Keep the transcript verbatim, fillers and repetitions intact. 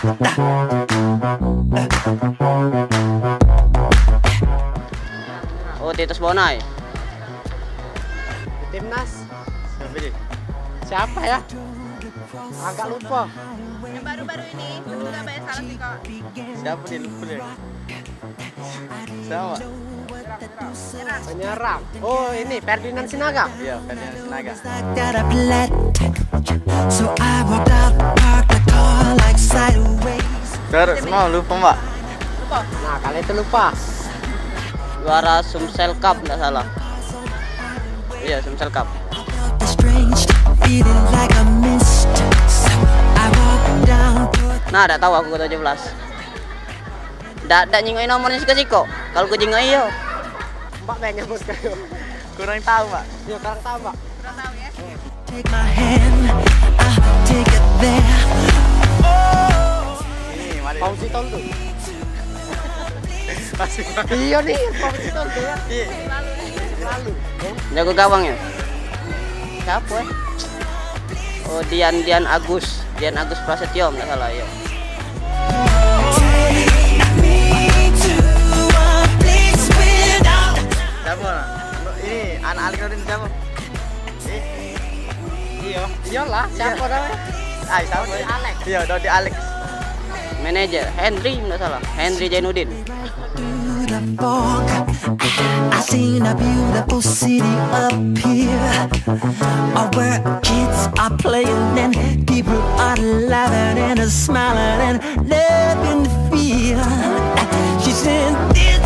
Oh, Titus Bonai. Timnas. Siapa dia? Siapa ya? Agak lupa. Yang baru-baru ini, semoga banyak salah sih, Kak. Siapa dia? Lupa dia. Siapa? Penyerang. Oh, ini Ferdinand Sinaga. Iya, Ferdinand Sinaga. Terus mau lupa, Mbak? Lupa. Nah, kali itu lupa. Juara Sumsel Cup, nggak salah. Iya, Sumsel Cup. Nah, dak tahu aku ke tujuh belas. Dak, dak nyingoi nomornya siko-siko. Kalau ku jingoi yo. Mbak banyak bos kayo. Kurang tahu, Mbak. Ya, kurang tahu, Mbak. Kurang tahu ya. Take my hand, I'll take it there. Ini, mari. Fauzi Toldo. Masih. Iya nih, Fauzi Toldo ya. Iya. Lalu. Jago gawang ya? Siapa? Oh, Dian, Dian Agus. Dian Agus Prasetyo, nggak salah, ya. Siapa? Ini anak Alex Nurdin siapa? Eh? Iya. Iyalah, siapa namanya? Ah, siapa? Dodi Alex. Iya, Dodi Alex. Manajer Henry, nggak salah. Henry Jainuddin. Through the fog, I seen a beautiful city up here, uh, where kids are playing and people are laughing and smiling and loving the feel. She said, "This